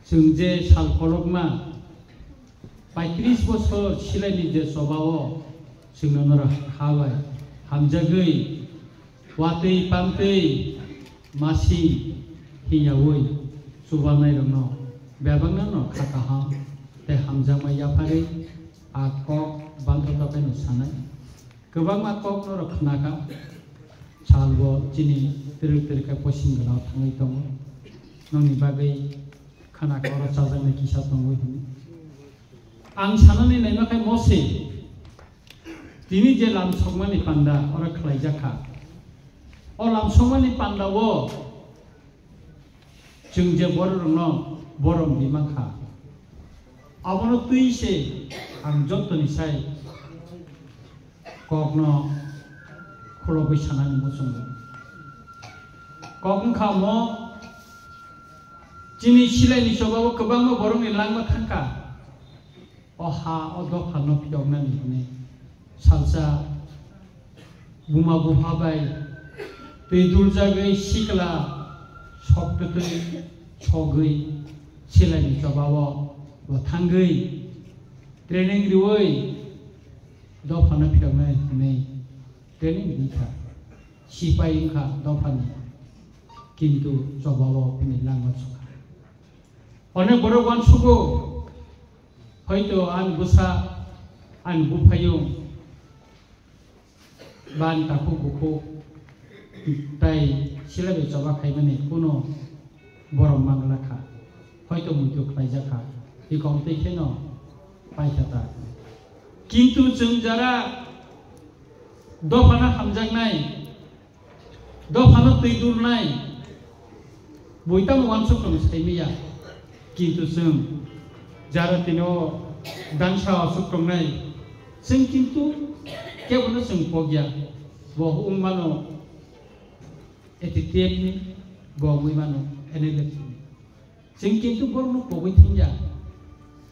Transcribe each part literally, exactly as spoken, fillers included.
Chwng je sal kolokma paitris bosor silaini je chobao chwngno norok ha bai hamjagwi watwi pamtwi masing himyaui chubanairokno bebakno no kha kaham tei hamjakma yapharwi a kok banthoto khe no sanai. Kwbangma kok norok khnakha, salbo chini twrwk twrwk khe poising gwnao thangwi tongo. Nokni bagwi khnakha oro chajaknai kisa tongo hwnwi. Ang sanani naima khe Mose, tini je lam sokmani panda oro khlaijak kha. O lam sokmani pandao chwng je bororokno borom di mankha, abono twi se ang jottoni sai kokno khulogwi sanani muchungo. Kok wngkha omo, chini silaini chobao kwbangma borokni langma thangkha. O ha, o dophano phiyoknani hwnwi salsa buma bupha bai twi duljagwi sikla sok twtwi sogwi silaini chobao bo thangwi training riui dophano phiyoknani hwnwi training rikha. Sipai wngkha dophani, kintu chobao bini langma sokha. Onek borok uansugo, hoito ani bwsa, ani buphayung, ba ani takhuk bukhuk tai silabai choba khaimani kuno borom mangla kha, hoito muitu khlaijak kha, bikom tei kheno paikha ta. Kintu chwng jara dophano hamjaknai, dophano twi durnai, bui tamo uansuk tong saimaya, kintu chwng jara tino dangsa asuk tongnai, chwng kintu kebono chwng pokya, bo wng mano A T T F ni, bo wngwi mano N L F ni. Chwng kintu borokno pogwi thangya.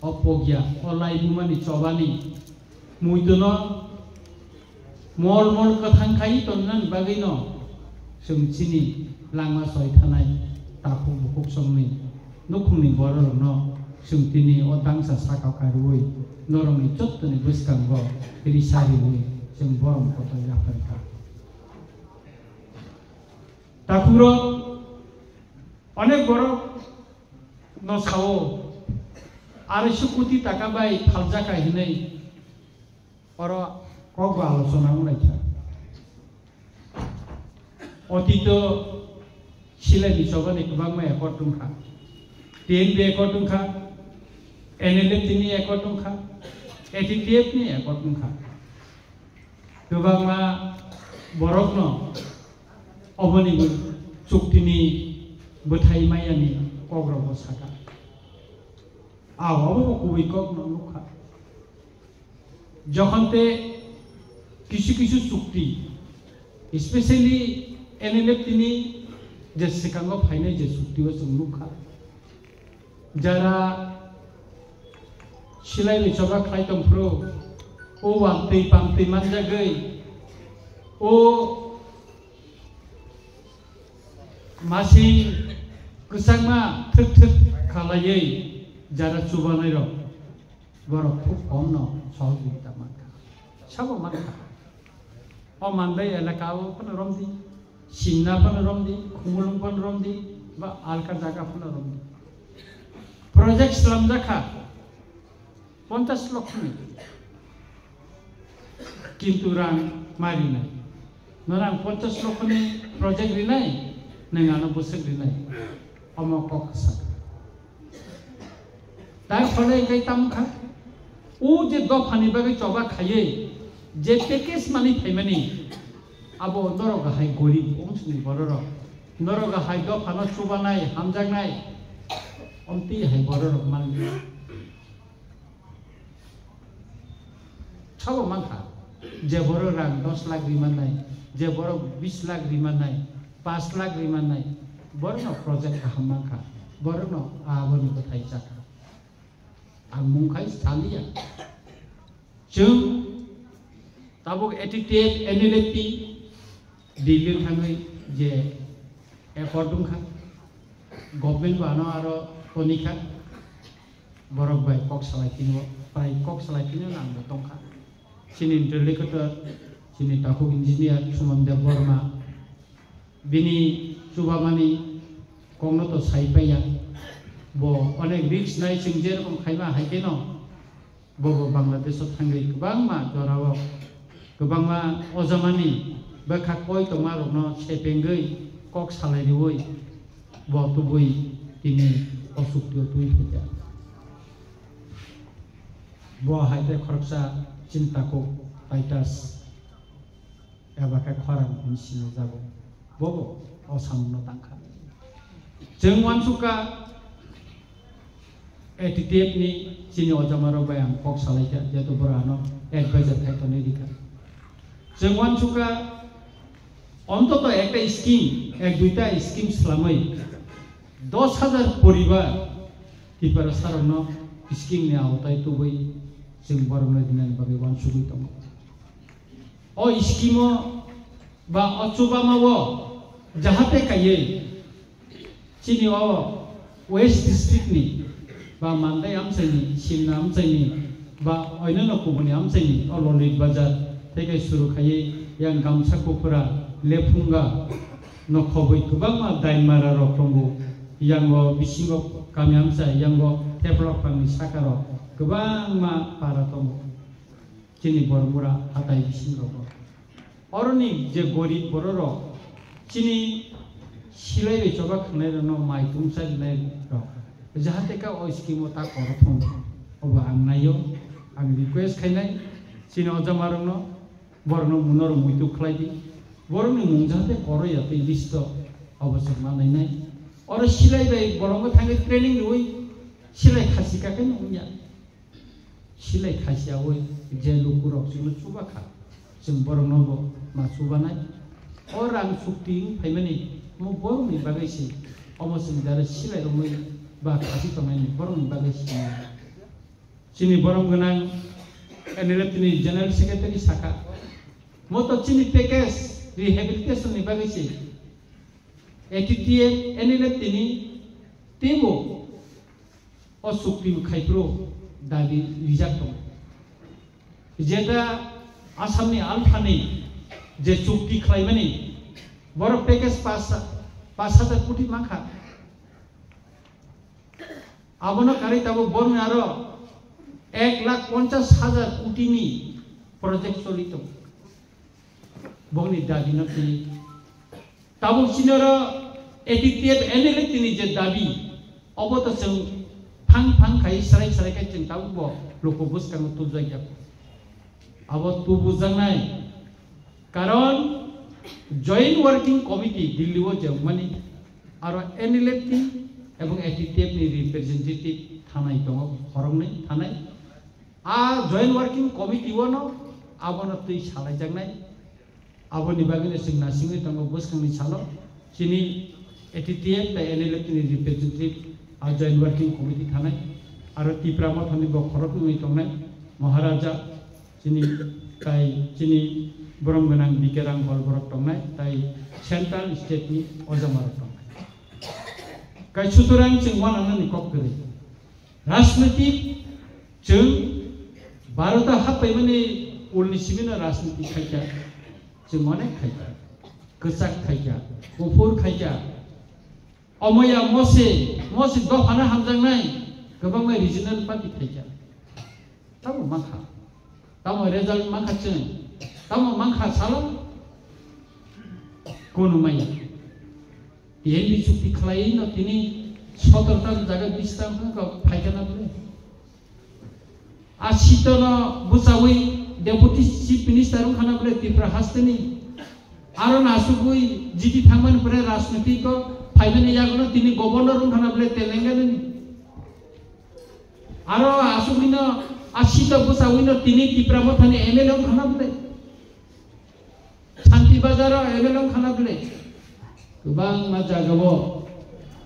O pogya, o laibumani chobani muiduno mol mol kwthang khai tonnani bagwino chwng chini langma soi thanai takhuk bukhuk songni nukhungni bororokno chwng tini o dangsa sakao kariui norokni jottoni bwskango risa riui chwng borom kotor yapharikha. Takhukrok, onek borok no sao, arai suk koti taka bai phaljak hai hinwi, oro kok bo alochona wng lai kha. Otito silaini chobani kwbangma accord wng kha, T N B accord wng kha, N L F T ni accord wng kha, A T T F ni accord wng kha. Kwbangma borokno oboni bo chuktini bwthai mayani kokrokbo saka. Ao, obo bo kubui kokno nukha. Jokhon te kisu kisu chukti, especially N L F T ni je swkango phainai je chukti o chwng nukha. Jara silai bai choba khlai tong phuru, o wantwi pamtwi manjagwi, o masing kwchangma thwk thwk khalaiwi jara chubanai rok, borok khub kom no sohojogita mankha, sabo mankha. O Mandai elaka o phano romdi, Simna phano romdi, Khumulwng phano romdi, ba alka jaga phano romdi. Project slamjakha ponchash lokho ni, kintu rang ma rinai. Norang ponchash lokho ni project rinai, nwng ano bwswk rinai. Omo kok kwsa. Tai phole kai tam kha. O je dophani bagwi choba khaiwi je package mani phaimani, abo norok hai gorib ongsini bororok. Norok hai dophano chubanai, hamjaknai, omtwi hai bororok manliya. Sabo mankha, je borok rang dos lakh rimannai, je borok bis lakh rimannai, pash lakh rimannai, borokno project kaham mankha, borokno aboni bwthai chakha. Ang mung khai saliya. Chwng tabuk A T T F, N L F T, Delhi thangwi je accord wngkha, government bo ano aro tonikha, Borok bai kok salai tino, pai kok salai tino nang bo tongkha. Chini interlocutor, chini takhuk engineer Suman Deb Borma, bini chubamani kokno to sai paiya. Bo onek risk nai, chwng je rokom khaima hai kheno, bo bo Bangladesh o thangwi kwbangma jorao kwbangma ojamani bwkha koi tongma rokno sepengwi kok salai riwi bo tubui tini o chukti o twi phaikha. Bo hai tei khoroksa chini takhuk Titus eba khe khorang hwnwi sinijago. Bobo o samungno tangkha. Chwng uansukha A T T F ni chini ojamarok bai ang kok salaikha, jehetu borok ano advisor khai tonwi rikha. Chwng uansukha ontoto ekta scheme, ek duita scheme swlamwi dos hajar poribar Tiprasarokno scheme ni aotai tubui chwng borokno rinani bagwi uansugwi tongo. O scheme o ba o chubama o jahate kaiye chini o West District ni ba Mandai amchaini, Simna amchaini ba oinano kubuni amchaini o Lolit Bazar tei kai suru khaiye yang Gamsa Kupra, Lephunga no khobwi kwbangma Dainmara rok tongo. Yango bisingo kami amchai, yango Theplok pangni sakaro kwbangma para tongo. Chini Bormura hatai bisingrogo. Oroni je gorib bororok chini silai bai choba khwnairokno mai tungsa rinai rok. Jahate ka o scheme o ta koro thung. Obo ang naio, ang request khainai chini ojamarokno, borokno muno rok muitu khlai di. Borokni mung jahate koro ya tei list o obo chwng ma nainai. Oro silai bai bolongo thangwi training rwui silai khasi ka khe nung ya. Silai khasiyaui je lukurok chwngno chubakha, chwng borokno bo ma chubanai. O rang chukti wng phaimani mo borokni bagwi se, omo chwng jara silai romwi ba khasi tongnaini borokni bagwi se. Chini borom gwnang N L F ni General Secretary sakha, mo to chini package rehabilitation ni bagwi se. A T T F, N L F tini teibo o chukti khai phuru dabi rijak tongo. Jeta Assamni alphani je chukti khlaimani, borok package pas, pas hajar koti mankha. Abono karwi tabuk borokni aro ek lakh ponchas hajar kotini project choli tongo. Bongni dabi no twi. Tabuk chini oro A T T F N L F tini je dabi, obo to chwng phang phang khai, sarai sarai khai chwng tabuk bo luku bwskango tubjak ya. Abo tubujaknai karon Joint Working Committee Delhi o je wngmani, aro N L F T ebong A T T F ni representative thanai tongo, khoroknwi thanai. A Joint Working Committee o no abono twi salaijaknai. Aboni bagwino chwng nasingwi tongo bwskangni salo chini A T T F tei N L F T ni representative a Joint Working Committee thanai, aro Tipra Mothani bo khoroknwi tongnai Maharaja chini, tai chini borom gwnang B K Ranghol borok tongnai, tai Central State ni ojamarok tongnai. Kai sutorang chwng uananani kok kwrwi. Rajnitik chwng Bharat o happaimani ulni simino rajnitik khaikha, chwng onek khaikha, kwchak khaikha, kuphur khaikha. Omoya mose, mose dophano hamjaknai kwbangma regional party khaikha. Tamo mankha. Tamo result mankha chwng. Tamo mankha salo. Kunu maya. T N B chukti khlai no tini sotor ta jaga bis ta wngkha phaikha na bwle. A sito no bwchawi Deputy Chief Minister wngkha na bwle Tripura hasteni. Aro nasugwi G T thangmani pore rajniti ko phaimani yagono tini Governor wngkha na bwle Telangana ni. Aro asugwino a sito bwchawino tini Tipra Mothani M L A wngkha na bwle. Santi Bazar o M L A wngkha na bwle. Kwbangma jagao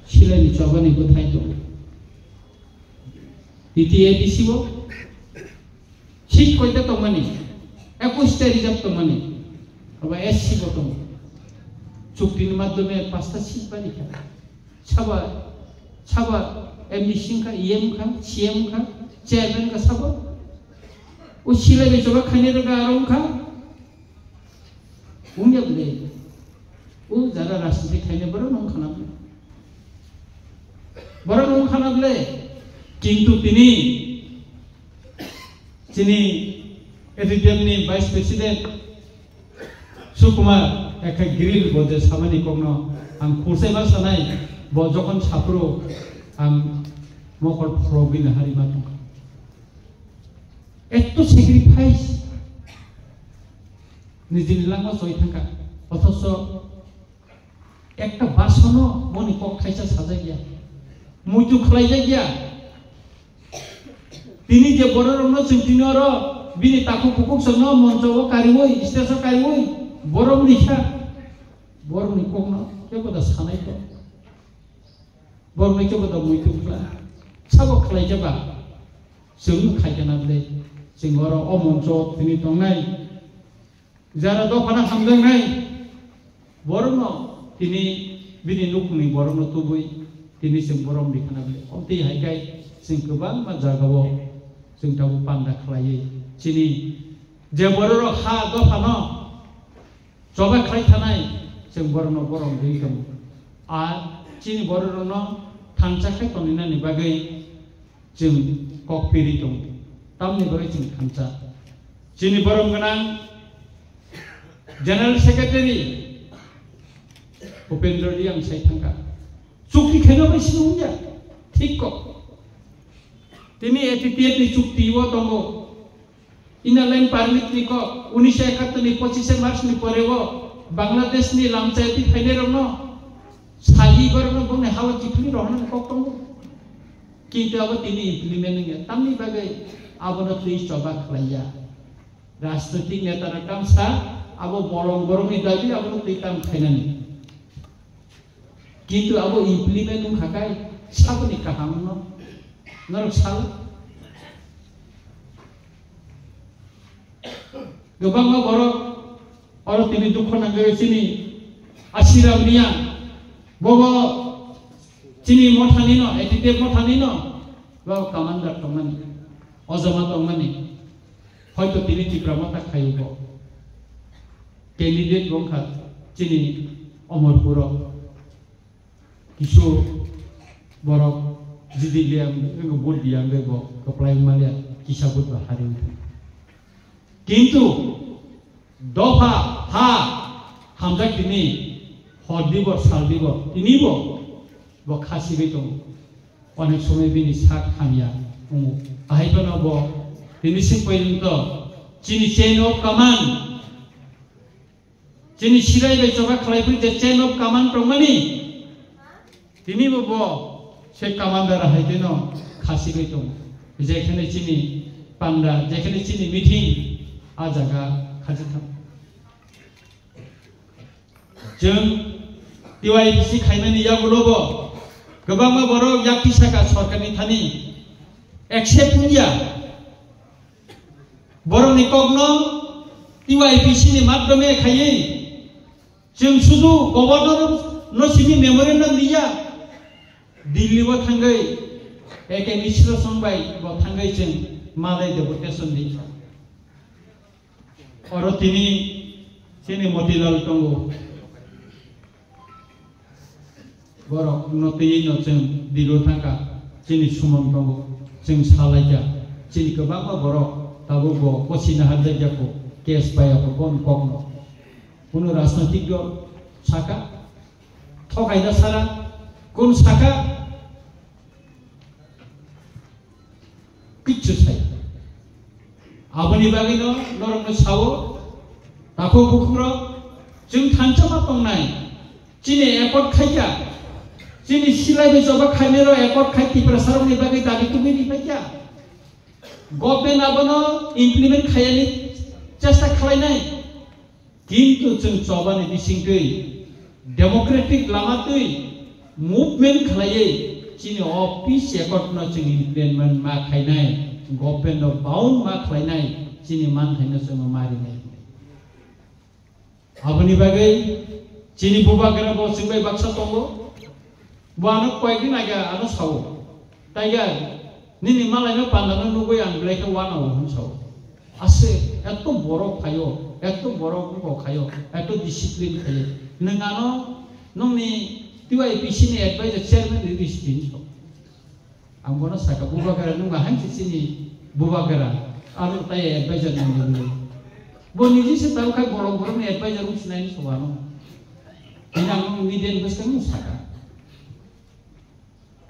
silaini chobani bwthai tongo. T T A D C o seat koita tongmani? Ekush ta reserve tongmani. Abo S C bo tongo. Chuktini madhyome pasta seat bani kha. Saba, saba M D C wngkha, E M wngkha, C M wngkha, chairman wngkha sabo. O silai bai choba khainai rok aro wngkha. Wngya bwle. O jara rajniti khainai borok no wngkha na bwle. Borok no wngkha na bwle. Kintu tini chini A D T F ni vice president Sukumar ekha grill bo je samani kokno ang khursaima sanai, bo jokon saphuru ang mokol phorogwi nahari ma tongkha. Etto sacrifice nijini langma choi thangkha, othocho ekta basono boni kok thaisa sajak ya, muitu khlai jak ya. Tini je borok rokno chwng tini oro bini takhuk bukhuk chwngno moncho o kariwi, stage o kariwi, borok ni kha, borok ni kokno kebo da sanai kok, borok ni kebo da muitu khlai, sabo khlai jaba chwng khai kana bwle, chwng oro o moncho tini tongnai. Jara dophano hamjaknai, borokno tini bini nukhungni borokno tubui tini chwng borom bikhana bwle. Omtwi hai khe chwng kwbangma jagao chwng tabuk panda khlaiwi chini je bororok ha dophano choba khlai thanai chwng borokno borom rwi tongo. Ar chini bororokno thansa khe tongwinani bagwi chwng kok piri tongo. Tamni bagwi chwng thansa. Chini borom gwnang General Secretary Upendra Reang sai thangkha. Chukti khaina bai sini wngya. Thik kok. Tini A T T F ni chukti o tongo. Inner Line Permit ni kok, unisho ekattor ni pochishe March ni pore o Bangladesh ni lamchai twi phainai rokno sahi borokno bongni hao kiphilwi rohornani kok tongo. Kintu abo tini implement wngya. Tamni bagwi abono twi choba khlaiya. Rajnoitik neta rok tamsa abo bolong borokni dabi abono twi tam khainani. Kintu abo implement wngkha kai saboni kaham wngno norok sal. Kwbangma borok oro tini dukho nangjago chini Asiram Reang, bobo chini mothani no, A T T F mothani no, bo commander tongmani, ojoma tongmani, hoito tini Tipra motha khayo bo. Candidate bo wngkha chini Omorpuro. Kisu borok jidi liya wngwi, wngwi vote diya wngwi bo kwplai wngmaliya, kisa vote ba hari wngwi thang. Kintu dopha ha hamjak tini hor dibor sal dibor tini bo bo kha sigwi tongo. Onek somoi bini sak hamya wngo. Ahai phano bo tini si poirinto chini chain of command Chini sirai bai choba khlai phai je chain of command tongmani, tini bo bo se commander hai teno khasi bai tong. Jekhane chini panda, jekhane chini meeting, a jaga khaji thang. Chwng T Y P C khaimani yagulo bo kwbangma borok yak tisaka sorkarni thani accept wngya. Borokni kokno T Y P C ni madhyome khaiwi chwng sudu governor no simi memorandum riya. Delhi o thangwi A K Mishra song bai bo thangwi chwng malai deputation di. Oro tini chini Motilal tongo. Borok no twi no chwng dilo thangkha, chini sumon tongo, chwng salaikha, chini kwbangma borok tabuk bo kosi naharjakya kho, case paiya kho, bon kokno. Kuno rajnoitik dol saka, thokaina sara, kun saka, Kichu sai. Aboni bagwino norokno sao, takhuk bukhukrok, chwng thansa ma tongnai, chini accord khaikha, chini silai bai choba khainai rok accord khai Tiprasa rokni bagwi dabi tubui ri phaikha. Government abono implement khaiyani chesta khlainai. Kintu chwng chobani bisingtwi democratic lama twi movement khlaiwi chini o peace accord no chwng implement ma khainai, government no bound ma khlainai, chini manthaino chwngno ma rinai. Aboni bagwi chini bubagra bo chwng bai baksa tongo, bo ano koyekdin age ano sao. Tiger, nini malaino pandano nugwi ang belai khe wanao hwnwi sao. Ase, eto borok phaio, eto borok wngkok khaio, eto discipline khaio. Nwng ano, nwngni T Y P C ni advisor chairman ni discipline so. Ang bono saka, Bubagra nwng ba hain se chini Bubagra, aro tai advisor nwng nugwi. Bo niji se tao khai borok borokni advisor wngsinai so ano. Ini ang nwng media ni bwskang nwng saka.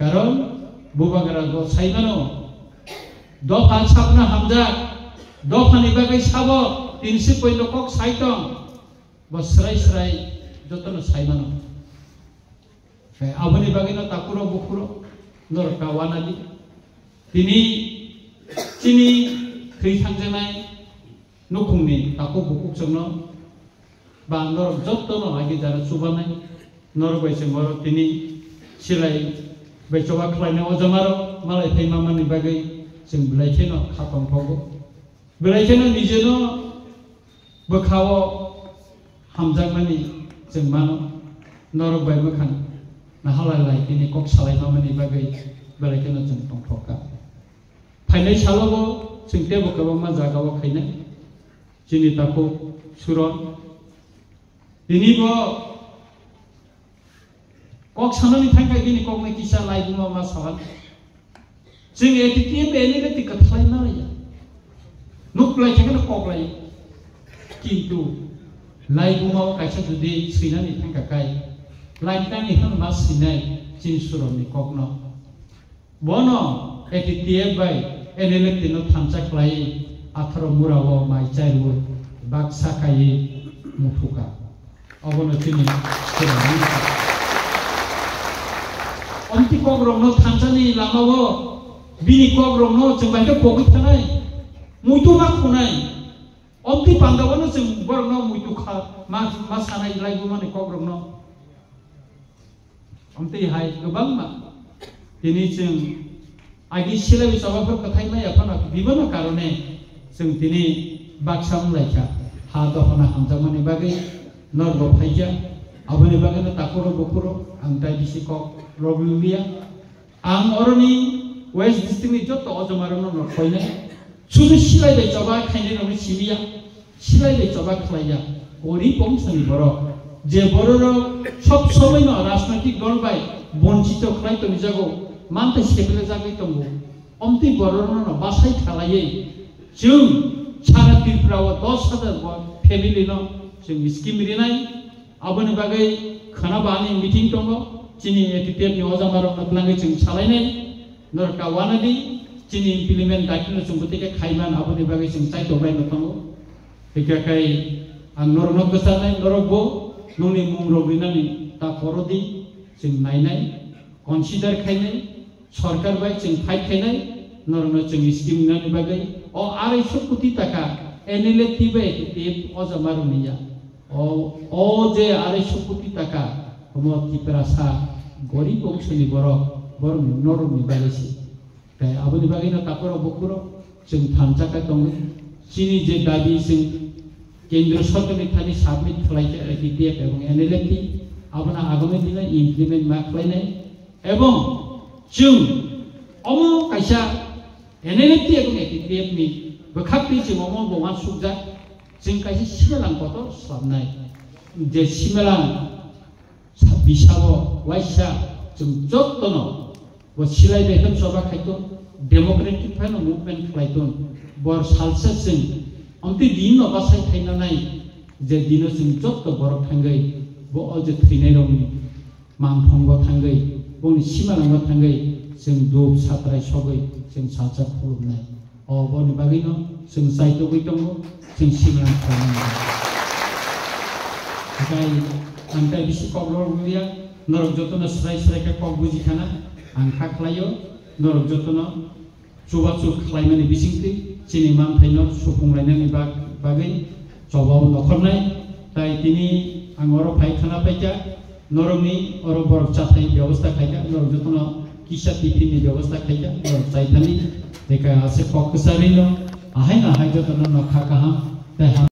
Karon Bubagra bo sai mano, dopha sapna hamjak, dophani bagwi sabo, tinsi poino kok sai tong, bo srai srai jotono sai mano. Hai aboni bagwino takuro bukhuro norok ta wanadi. Tini chini thwi thangjaknai nukhungni takhuk bukhuk chwngno ba norok jottono agi jara chubanai, norok bai chwng oro tini silai bai choba khlainai o jamarok malai phai mamani bagwi chwng belai kheno kha tongthogo, belai kheno nijeno bwkhao hamjakmani chwng mano, norok bai mwkhang nahalai lai tini kok salai mamani bagwi belai kheno chwng tongthokha. Phainai salobo chwng teibo kwbangma jagao khainai. Chini takhuk Suron. Tini bo kok sanani thangkha bini koknai kisa laibuma ma sawan. Chwng A T T F bai nile twi kwthalai ma ya. Nuk lai thangkha kok lai. Kintu laibuma o kaisa jodi swinani thangkha kai. Lai tangni hwn ma swinai chini Suronni kokno. Bono A T T F bai N L F T no thansa khlai atharo mura o mai chai rwi baksa kai muthuka. Obono chini swrwngni. Omti kokrokno thansani lama o bini kokrokno chwng bai khe pogwi thanai, muitu ma khunai. Omti panda bono chwng borokno muitu kha ma, ma sanai lai bumani kokrokno. Omtwi hai kwbangma tini chwng agi silaiwi choba phuru kwthai maya phano bibano karone chwng tini baksa wng laikha. Ha dophano hamjakmani bagwi norok bo phaikha, aboni bagwino takhuro bukhuro ang tai bisi kok rwgwi liya. Ang oroni West District ni joto ojomarokno norok koinai. Sudu silai bai choba khainai rokni simiya, silai bai choba khlaiya. Gorib bongso ni borok, je bororok sob somoi no rajnaitik dol bai bonchito khlai tongjago, mantei seble jagwi tongo. Omtwi bororokno no basai khalaiwi chwng sara Tripura o dos hajar bo family no chwng scheme rinai. Aboni bagwi khwnaba ani meeting tongo, chini A T T F ni ojamarokno twlangwi chwng salainai, norok ta wanadi, chini implement daitino chwng bwtwi khe khaiman, aboni bagwi chwng chaitokbaino tongo. Hikha khai ang norokno kwcharnai, norokbo nongni mungrok rinani ta khorodi chwng nainai, consider khainai, sorkar bai chwng fight khainai, norokno chwng scheme rinani bagwi o arai sho koti taka N L F T bai A T T F ojamarokni ya. O, o je arai sho koti taka, omo Tiprasa gorib bongso ni borok, borok ni norok ni bagwi se. Tai aboni bagwi no takhurok bukhurok chwng thansa khe tongo. Chini je dabi chwng kendro sorkar ni thani submit khlai khe A T T F ebong N L F T, abono agami dino implement ma khlainai. Ebong chwng omo kaisa N L F T ebong A T T F ni bwkhak twi chwng omo bo uansukjak, chwng kaisa simalang kotor swlamnai. Je simalang sa-, bisao waisa chwng jottono bo silai bai khe choba khai ton, democratic phano movement khlai ton, bor salsa chwng omtwi din no bachai khaina nai je dino chwng jotto borok thangwi bo o je thwinai rokni mangthongo thangwi, boni simalango thangwi chwng dub satrai sogwi chwng salsa khulumnai. O boni bagwino chwng chaitogwi tongo, chwng simalang khlainani. Hatai ang tai bisi kok rw liya, norok jotono srai srai khe kok buji khana ang kha khlaio, norok jotono chubachu khlaimani bisingtwi chini manthaino supung lainani bag-, bagwi chobao nokhornai. Tai tini ang oro phai khana paikha, norokni oro borok chathai byabosta khaikha, norok jotono kisa tiffin ni byabosta khaikha, norok chaithani. Tei kha ase kok kwcharino, ahai no ahai jotono nokha kaham tei ham.